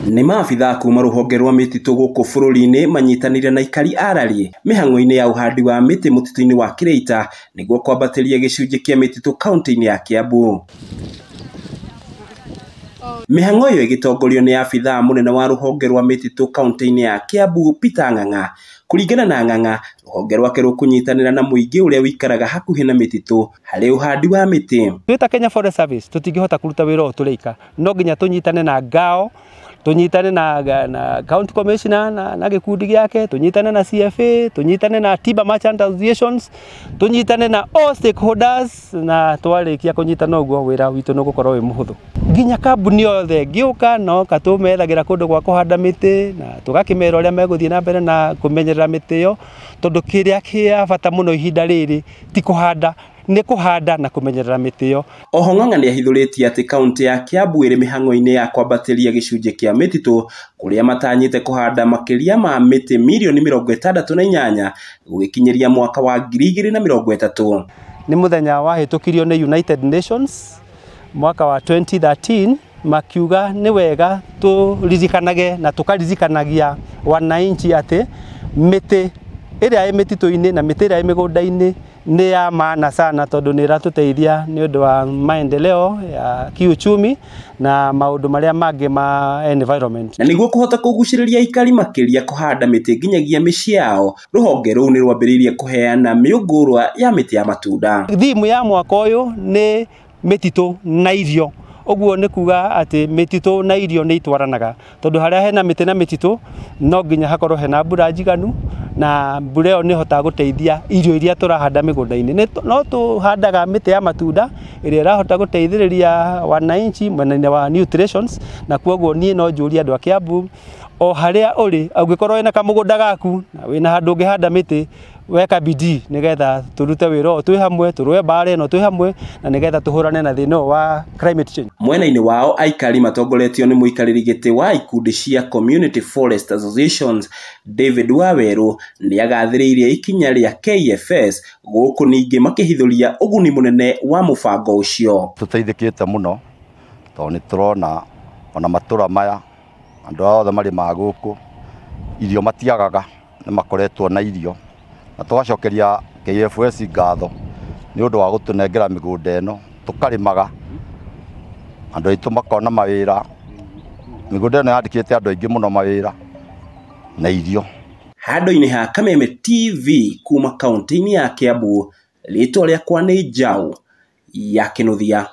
Nĩ maabithaa kuma rũhonge rwa mĩtitũ gũkũ bũrũri-inĩ manyitanĩire na aikari a Rari mĩhang'o-inĩ ya ũhandi wa mĩtĩ mũtitũ-inĩ wa Kĩrĩita nĩguo kwambatĩria gĩcunjĩ kĩa mĩtitũ kaunti-inĩ ya Kiambu. Mĩhang'o ĩyo ĩgĩtongorio nĩ abithaa mũnene wa rũhonge rwa mĩtitũ kaunti-inĩ ya Kiambu Peter Ng'ang'a. Kũringana na Ng'ang'a, rũhonge rwake rũkũnyitanĩra na mũingĩ ũrĩa ũikaraga hakuhĩ na mĩtitũ harĩ ũhandi wa mĩtĩ. Twĩ ta Kenya Forest Service tũtingĩhota kũruta wĩra ũyũ tũrĩ no nginya tũnyitane na ngao, tũnyitane na county commissioner na gĩkundi gĩake, tũnyitane na CFA, tũnyitane na Timber Merchant Associations, tũnyitane na all stakeholders, na twarĩkia kũnyitana ũguo wĩra witũ nĩ ũgũkorwo wĩ mũhũthũ. Nginya kambuni yothe ngĩũka no katũmethagĩra kũndũ gwa kũhanda mĩtĩ na tũgakĩmera ũrĩa megũthiĩ na mbere na kũmenyerera mĩtĩ ĩyo, tondũ kĩrĩa kĩa bata mũno ihinda rĩrĩ ti kũhanda, nĩ kũhanda na kũmenyerera mĩtĩ ĩyo. Oho Ng'ang'a nĩahithũrĩtie atĩ kaunti ya Kiambu ĩrĩ mĩhang'o-inĩ ya kwambatĩria gĩcunjĩ kĩa mĩtitũ kũrĩa matanyĩte kũhanda makĩria ma mĩtĩ mirioni 68 gũgĩkinyĩria mwaka wa 2030. Nĩ mũthenya wahĩtũkirio nĩ United Nations mwaka wa 2013, makiuga nĩ wega tũririkanage na tũkaririkanagia wananchi atĩ mĩtĩ ĩrĩa ĩ mĩtitũ-inĩ na mĩtĩ ĩrĩa ĩ mĩgũnda-inĩ nĩ ya maana sana, tondũ nĩ ĩratũteithia nĩ ũndũ wa maendeleo ya kiuchumi na maũndũ marĩa mangĩ ma environment. Na nĩguo kũhota kũgucĩrĩria aikari makĩria kũhanda mĩtĩ nginyagia mĩciĩ yao, rũhonge rũu nĩ rwambĩrĩirie kũheana mĩũngũrwa ya mĩtĩ ya matunda. Thimu ya mwaka ũyũ nĩ mĩtitũ na irio. Ũguo nĩ kuga atĩ mĩtitũ na irio nĩ itwaranaga, tondũ harĩa hena mĩtĩ na mĩtitũ no nginya hakorwo hena mbura njiganu, na mbura ĩyo nĩ ĩhotaga gũteithia irio iria tũrahanda mĩgũnda-inĩ. No tũhandaga mĩtĩ ya matunda ĩrĩa ĩrahota gũteithĩrĩria wananchi mwena-inĩ wa nutritions, na kwoguo niĩ no njũrie andũ a Kiambu o harĩa ũrĩ, ũngĩkorwo wĩna kamũgũnda gaku na wĩna handũ ũngĩhanda mĩtĩ, weka bidii nĩgetha tũrute wĩra ũyũ twĩ hamwe, tũrũe mbara ĩno twĩ hamwe, na nĩgetha tũhũrane na thĩna ũyũ wa climate change. Mwena-inĩ wao aikari matongoretio nĩ mũikarĩri gĩtĩ wa ikundi cia Community Forest Associations David Wawerũ nĩagathĩrĩirie ikinya rĩa KFS gũkũ ningĩ makĩhithũria ũguni mũnene wa mũbango ũcio. Tũteithĩkĩte mũno tondũ nĩ tũrona ona matũra maya andũ othe marĩmaga gũkũ irio matiagaga, nĩ makoretwo na irio, na tũgacokeria KFS ngatho nĩ ũndũ wa gũtũnengera mĩgũnda ĩno tũkarĩmaga, andũ aitũ makona mawĩra. Mĩgũnda ĩno yandĩkĩte andũ aingĩ mũno mawĩra na irio. Handũ-inĩ ha Kameme TV kuma kaunti-inĩ ya Kiambu, rĩtwa rĩakwa nĩ Njaũ ya Kĩnuthia.